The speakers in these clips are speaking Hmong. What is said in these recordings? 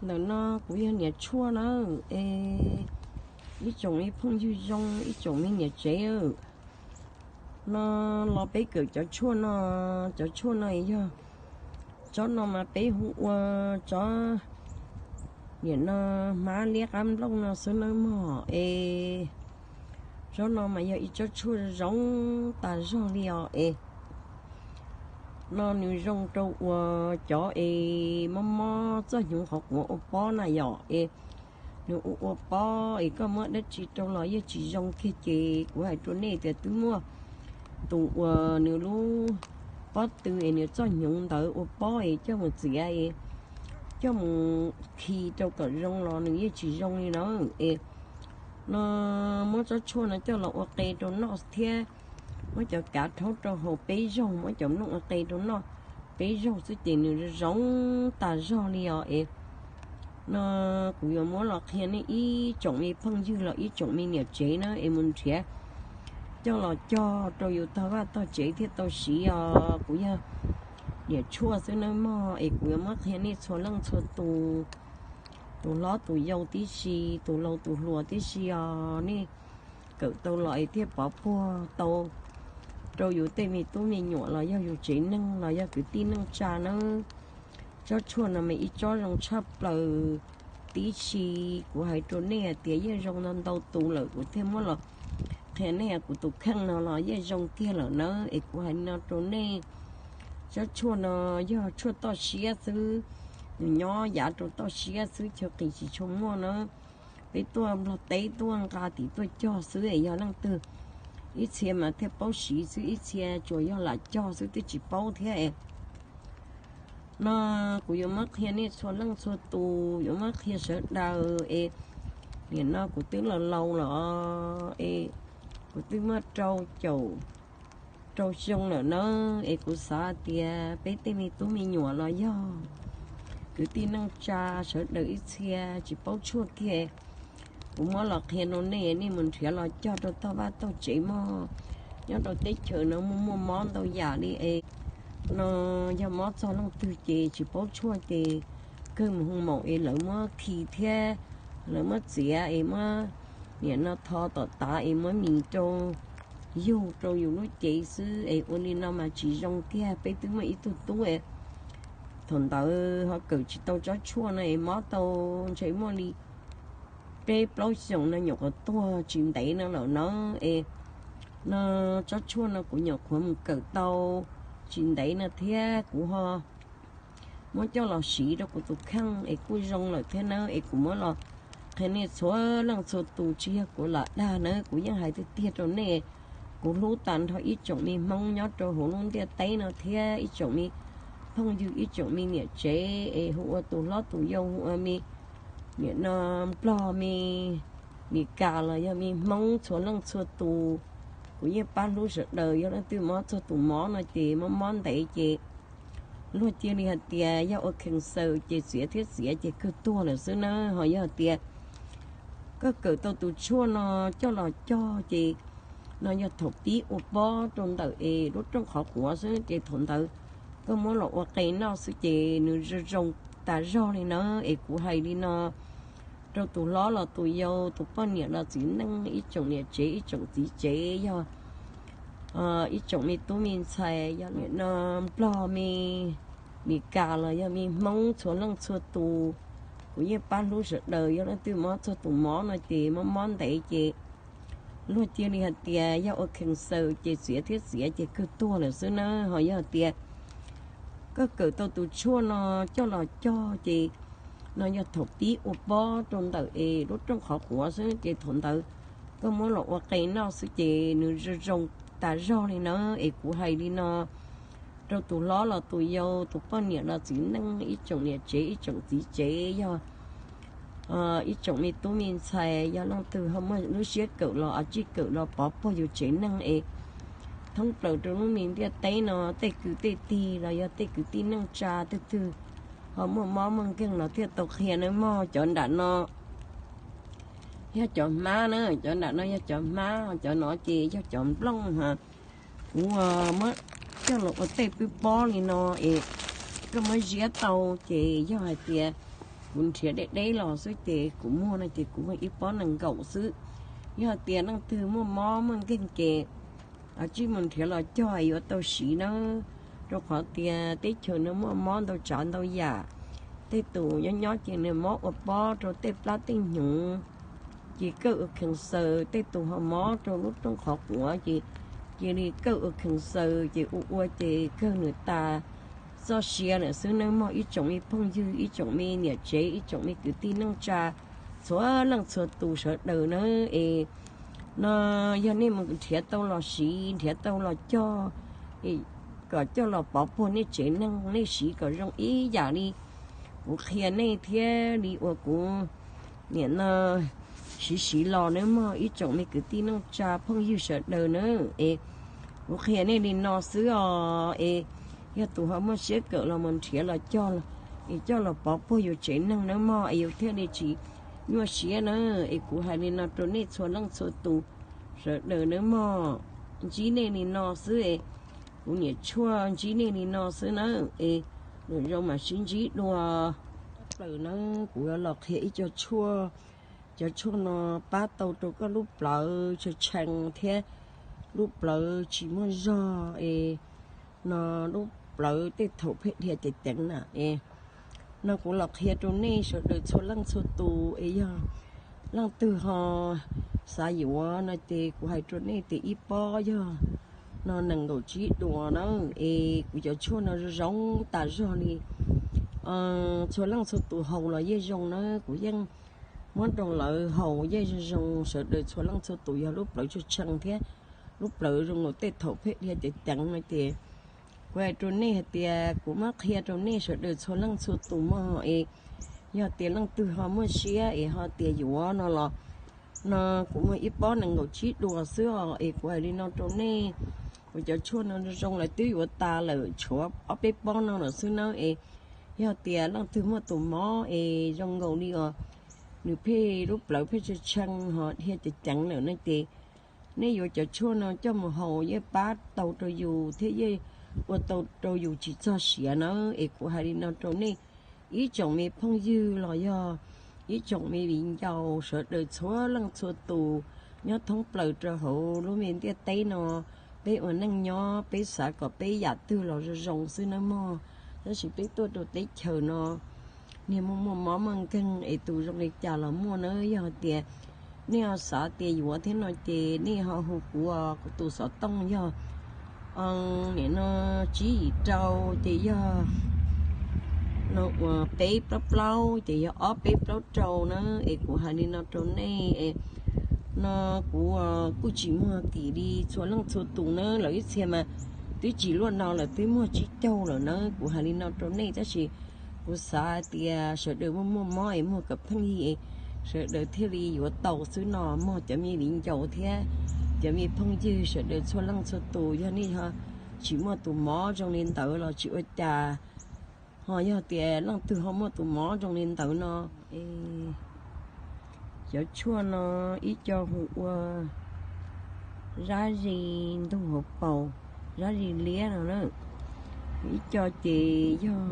Ntawm no kuv yog niam tshuaj na, es ib tsoom me phooj ywg zoo, ib tsoom me niam tsev, no los peb kawm cov tshuaj no, cov tshuaj no yog, tsob no mas peb hu ua tsob, nim no hmab liab qab nplooj no xwb nawb mog es, tsob no mas yog ib tsob tshuaj zoo tas zog li os es, no nws zoo rau uas cov es mob mob txoj hnyuv qhov quav ua pob na yom es, nws ua ua pob es koj muab dab tsi rau los yeej tsis zoo kiag ces kuv hais rau nej tias twb muaj tus uas nws lub pob tw es nws txoj hnyuv ntawd ua pob es coj mus txiav es coj mus khi rau kom zoo los nws yeej tsis zoo li na es, no muab tsob tshuaj no coj los ua qe rau noj thiab, muab cov kav rhaub rau haus peb zaug, muab cov nplooj ua qe rau noj peb zaug xwb ces nws zoo tas zog li os es, no kuv yuav muab los qhia nej ib tsoom me phooj ywg los ib tsoom me niam tsev na es mus nrhiav coj los cog rau yus tog vaj tog tsev thiaj tau siv os. Kuv yog niam tshuaj xwb nawb mog es kuv yuav muab qhia nej txhua leej txhua tus, tus hlob tus yau tib si, tus laus tus hluas tib si os, nej kawm tau los es thiaj pov puag tau rau yus tej me tub me nyuam los yog yus tsev neeg los yog kwv tij neej tsa nawb. Tsob tshuaj no mas ib tsob zoo tshaj plaws tib si, kuv hais rau nej hais tias yeej zoo ntau ntau tus lawm kuv thiaj muab los qhia nej, kuv tus kheej no los yeej zoo kiag lawm nawb es kuv hais no rau nej. Tsob tshuaj no yog tshuaj toj siab xwb, nws nyob yav rau toj siab xwb, chaw qis tsis tshua muaj na. Peb tuaj Nplog teb tuaj nqa tim tuaj cog xwb es yog leej twg, ib txhia mas thiaj paub siv xwb, ib txhia tsuas yog lam cog xwb twb tsis paub thiab es, no kuv yuav muab qhia nej txhua leej txhua tus, yuav muab qhia sawv daws es, nim no kuv twb laus laus lawm es, kuv twb muaj rau caum rau xyoo lawm na es kuv xav tias peb tej me tub me nyuam los yog kwv tij neej tsa sawv daws ib txhia tsis paub tshuaj kiag, kuv muab los qhia rau nej, nej mus nrhiav los cog rau tog vaj tog tsev mog. Nyob rau teb chaws no muaj muaj mob ntau yam li es, no yog mob txog leej twg ces tsis paub tshuaj ces kawg mus hu maum es lawv muab khi thiab, lawv muab txiav es muab, nim no tho tom tav es muab mis rau yug rau yus lub cev xwb es ua li no mas tsis zoo tiag. Peb twb muaj ib tug tub es thaum ntawd ho kawm tsis tau tsob tshuaj no es mob tau ntshe muaj li peb plaub xyoos no nyuam qhuav tuag tsis ntev no lawm na es, no tsob tshuaj no kuv nyuam qhuav mus kawm tau tsis ntev no thiab kuv ho muab coj los siv rau kuv tus kheej es kuj zoo lawm thiab nawb es kuv muab los qhia nej txhua leej txhua tus, tsis yog kuv lam dag nawb, kuv yeej hais tiag tiag rau nej. Kuv hlub tag nrho ib tsoom me Hmoob nyob rau hauv lub ntiaj teb no thiab ib tsoom me phooj ywg, ib tsoom me niam tsev es hu ua tus hlob tus yau, hu ua me, nim no Nplog, me Meskas los yog me Hmoob txhua leej txhua tus. Kuv yeej pab hlub sawv daws, yog leej twg mob txog tus mob no ces mob mob ntev ces luag cia li hais tias yog ua cancer ces txiav thiab txiav ces kawg tuag lawm xwb na. Ho yog hais tias koj kawm tau tus tshuaj no coj los cog ces, no yog thaum pib ua pob rau ntawm es lub rooj qhov quav xwb ces thaum ntawd koj muab los ua qe noj xwb ces nws zoo zoo tas zog li na. Es kuv hais li no rau tus hlob los tus yau, tus poj niam los txiv neej, ib tsoom niam tsev, ib tsoom txiv tsev, yog ib tsoom me tub me ntxhais, yog nim no Nplog, me Meskas los yog me Hmoob txhua leej txhua tus. Kuv yeej pab hlub sawv daws, yog leej twg mob txog tus mob no ces mob mob ntev ces luag cia li hais tias yog ua cancer ces txiav thiab txiav ces kawg tuag lawm xwb na. Ho yog hais tias koj kawm tau tus tshuaj no coj los cog ces, no yog thaum pib ua pob rau ntawm es lub rooj qhov quav xwb ces thaum ntawd koj muab los ua qe noj xwb ces nws zoo zoo tas zog li na. Es kuv hais li no rau tus hlob los tus yau, tus poj niam los txiv neej, ib tsoom niam tsev, ib tsoom txiv tsev, yog ib tsoom me tub me ntxhais, yog leej twg ho muaj lub siab kawm los a tsij kawm los pov puag yus tsev neeg es, thoob plaws rau lub me ntiaj teb no tej kwv tej tij los yog tej kwv tij neej tsa tej twg ho muaj mob muaj nkeeg los thiaj tau qhia nawb mog. Cov nram no yog cov hmab na, cov nram no yog cov hmab, cov no ces yog cov nplooj ha. Kuv muab coj los ua tej pwb pob li no es koj muab ziab tau ces yog hais tias Kuv nrhiav deb deb los xwb ces kuv muag no ces kuv muag ib pob nees nkaum xwb. Yog tias leej twg muaj mob muaj nkeeg ces tsij mus nrhiav los cog yuav tau siv nawb, rau qhov tias teb chaws no muaj mob ntau tsav ntau yam. Tej tus nyob nyob ces nws mob ua pob rau tej plab tej hnyuv, ces kawg ua khees xaws. Tej tus ho mob rau lub rooj qhov quav ces cia li kawg ua khees xaws, ces ua ua ces kawg nws tas txoj sia lawm xwb nawb mog ib tsoom me phooj ywg, ib tsoom me niam tsev, ib tsoom me kwv tij neej tsa, txhua leej txhua tus sawv daws nawb es no yog nej mus nrhiav tau los siv, nrhiav tau los cog, kom coj los pov puag nej tsev neeg, nej siv kom zoo ib yam li kuv qhia nej thiab li uas kuv niam no siv siv los nawb mog ib tsoom me kwv tij neej tsa phooj ywg sawv daws nawb es kuv qhia nej li no xwb os es yog tus ho muaj siab kawm los mus nrhiav los cog es coj los pov puag yus tsev neeg nawb mog es yus thiaj li tsis nyuaj siab na. Es kuv hais li no rau nej txhua leej txhua tus sawv daws nawb mog, ntsib nej li no xwb es kuv niam tshuaj ntsib nej li no xwb nawb es lwm zaus mam sib ntsib dua. Plaws nawb, kuv yuav los qhia ib co tshuaj. Cov tshuaj no pab tau rau koj lub plawv tshee tshee thiab lub plawv tsis muaj zog es no lub plawv tej thaum pheej dhia ceev ceev na es no kuv los qhia rau nej sawv daws txhua leej txhua tus es yog leej twg ho xav yuav no ces kuv hais rau nej tias ib pob yog no nees nkaum tsib duas na es kuv cov tshuaj no zoo zoo tas zog li. Txhua leej txhua tus haus los yeej zoo na, kuv yeej muab rau lawv haus yeej zoo zoo sawv daws txhua leej txhua tus yog lub plawv tshee tshee thiab lub plawv zoo nkaus tej thaum pheej dhia ceev ceev no ces kuv hais rau nej hais tias kuv muab qhia rau nej sawv daws txhua leej txhua tus mog es yog tias leej twg ho muaj siab es ho tias yuav no los no kuv muag ib pob nees nkaum tsib duas xwb os es kuv hais li no rau nej, kuv cov tshuaj no zoo zoo lawv twb yuav tas lawm tshuav ob peb pob no lawm xwb nawb es yog tias leej twg muaj tus mob es zoo nkaus li os nws pheej lub plawv pheej tshee tshee ho dhia ceev ceev lawm no ces nej yuav cov tshuaj no coj mus haus yeej pab tau rau yus thiab yeej ua tau rau yus tsis txog siav na es kuv hais li no rau nej ib tsoom me phooj ywg los yog ib tsoom me viv ncaus sawv daws txhua leej txhua tus nyob thoob plaws rau hauv lub me ntiaj teb no. Peb ua neej nyob peb xav kom peb yam twg los zoo zoo xwb nawb mog, tab sis peb tuaj rau teb chaws no niag muaj muaj mob muaj nkeeg es tus zoo li cas los muaj nawb. Yog tias nej ho xav tias yuav thiab no ces nej ho hu kuv, kuv tus xov tooj yog nim no tsib yim rau ces yog no uas peb plaub plaub ces yog ob peb plaub rau na es kuv hais li no rau nej es no kuv kuj tsis muag kim li txhua leej txhua tus na, lawv ib txhia mas twb tsis luaj no lawm twb muag tsib caug lawm na. Kuv hais li no rau nej tab sis kuv xav tias sawv daws muaj muaj mob es muag kom pheej yig es sawv daws thiaj li yuav tau xwb no mog cov me viv ncaus thiab cov me phooj ywg sawv daws txhua leej txhua tus. Yog nej ho tsis muaj tus mob zoo li ntawd los tsis ua cas, ho yog tias leej twg ho muaj tus mob zoo li ntawd no es cov tshuaj no ib co hu ua zab zis ntug hauv paus, zab zis liab no na, ib co ces yog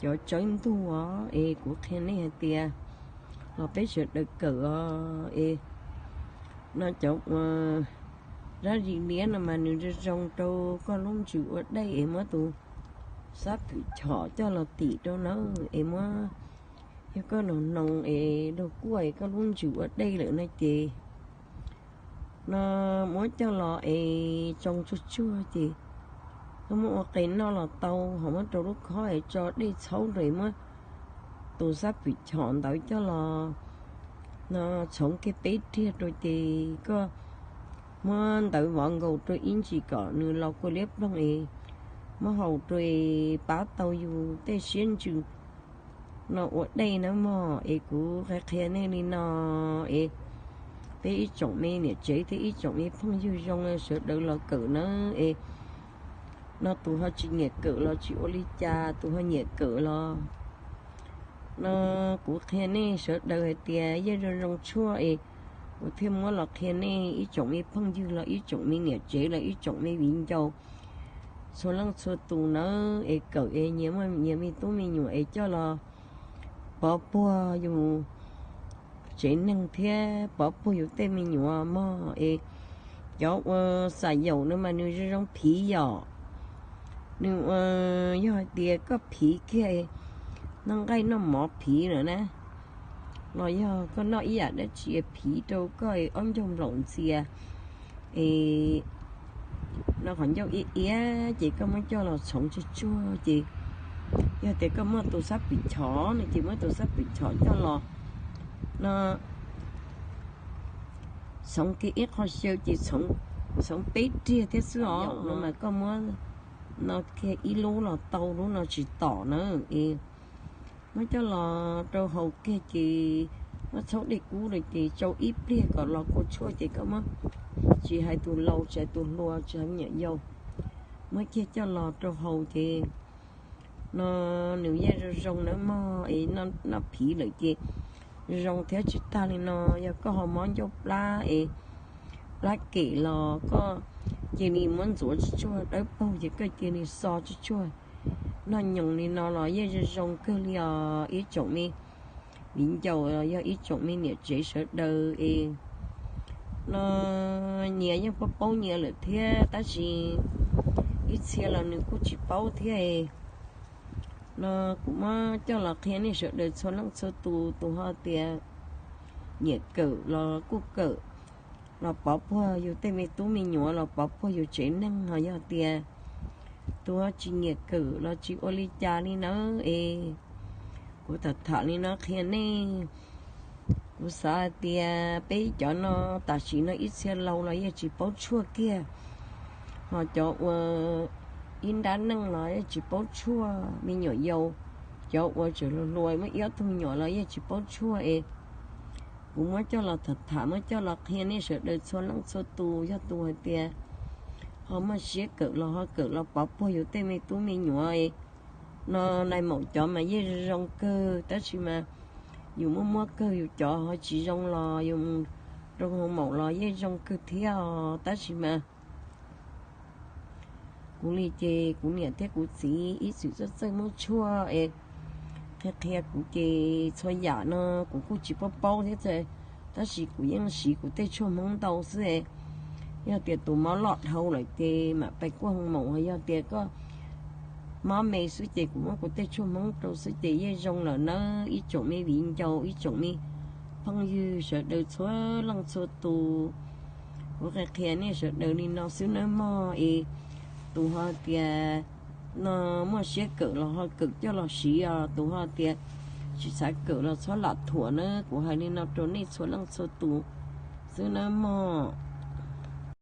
cov tsawb ntug os es kuv qhia nej hais tias los peb sawv daws kawm os es no cov ua zab zis liab no mas nws zoo zoo rau koj lub ntsws ua dej es muab tus xab pwm chom coj los tim rau na es muab, yog koj noog noog es dog kuaj es koj lub ntsws ua dej lawm no ces no muab coj los es tsoo tsuag tsuag ces koj muab ua qe noj los tau, ho muab rau lub khob es tso dej txhaub rau es muab tus xab pwm chom ntawd coj los no txhoov kiag peb riag rau ces koj muab ntawd vov nkaus rau ib ntsis kom nws laus kua liab ploog es muab haus rau es pab tau yus tej siab ntsws no ua dej nawb mog. Es kuv qhia qhia nej li no es peb ib tsoom me niam tsev thiab ib tsoom me phooj ywg zoo sawv daws los kawm nawb es no tus ho tsis nyiam kawm los tsis ua li cas, tus ho nyiam kawm los no kuv qhia nej sawv daws hais tias yeej zoo zoo tshuaj es kuv thiaj muab los qhia nej ib tsoom me phooj ywg los ib tsoom me niam tsev los ib tsoom me viv ncaus txhua leej txhua tus nawb es kawm es nyias muaj nyias me tub me nyuam es coj los pov puag yus tsev neeg thiab pov puag yus tej me nyuam mog es. Cov ua xav yaum no mas nws zoo zoo phiv yom. Nws ua, yog hais tias koj phiv kiag, noj nqaij noj mov phiv lawm na, los yog koj noj ib yam dab tsi phiv rau koj ob ncauj nplaum ntxias es no qhov ncauj iab iab ces koj muab coj los txhoov tsuag tsuag ces, yog tias koj muaj tus xab pwm chov no ces muab tus xab pwm chov coj los no txhoov kiag ib qho xyaw ces txhoov peb riag thiab xwb os. No mas koj muab no kiag ib lub los tau, lub no tsis tom na es. Muab coj los rau haus kiag ces muab txhob dej kub lawm ces tsau ib pliag kom los kua tshuaj ces koj muab, tsis hais tus laus tsis hais tus hluas tsis hais me nyuam yaus, muab kiag coj los rau haus ces no nws yeej zoo zoo nawb mog es. Noj phiv lawm ces zoo thiab tsis tag li no, yog koj ho mob ncauj plab es plab kem los koj cia li muab ntxuav tsuag tsuag, dawb paug ces koj cia li xo tsuag tsuag. Noj nyoos li no los yeej zoo zoo kawg li os ib tsoom me viv ncaus los yog ib tsoom me niam tsev sawv daws es. No nyias yeej paub paub nyias lawm thiab tab sis ib txhia los nws kuj tsis paub thiab es. No kuv muab coj los qhia nej sawv daws txhua leej txhua tus, tus ho tias nyiam kawm los kuj kawm, los pov puag yus tej me tub me nyuam los pov puag yus tsev neeg, ho yog tias tus ho tsis nyiam kawm los tsis ua li cas li nawb es. Kuv tham tham li no qhia nej. Kuv xav hais tias peb cov no tam sim no ib txhia laus los yeej tsis paub tshuaj kiag, ho cov ua ib nrab neej los yeej tsis paub tshuaj, me nyuam yaus, cov ua tseem hluas hluas muaj ib ob tug me nyuam los yeej tsis paub tshuaj es. Kuv muab coj los tham tham, muab coj los qhia nej sawv daws txhua leej txhua tus, yog tus hais tias ho muaj siab kawm los ho kawm los pov puag yus tej me tub me nyuam es. No nais maum cov mas yeej zoo kawg tab sis mas yus muab muab kawg yus cov ho tsis zoo los yus mus rau hoo maum los yeej zoo kawg thiab os tab sis mas kuv li ces kuv niam thiab kuv txiv ib txwm txawj txawj muab tshuaj es qhia qhia kuv ces txhua yam no kuv kuj tsis paub paub thiab, tab sis kuv yeej siv kuv tej tshuaj Hmoob ntau xwb es. Yog tias tus mob loj dhau lawm ces mam pais kuaj hoo maum, yog tias koj mob me xwb ces kuv muab kuv tej tshuaj Hmoob rau xwb ces yeej zoo lawm nawb ib tsoom me viv ncaus ib tsoom me phooj ywg sawv daws txhua leej txhua tus. Kuv qhia qhia nej sawv daws li no xwb nawb mog es. Tus ho tias no muaj siab kawm los ho kawm coj los siv os, tus ho tias tsis xav kawm los txhob lam thuam nawb, kuv hais li no rau nej txhua leej txhua tus xwb nawb mog.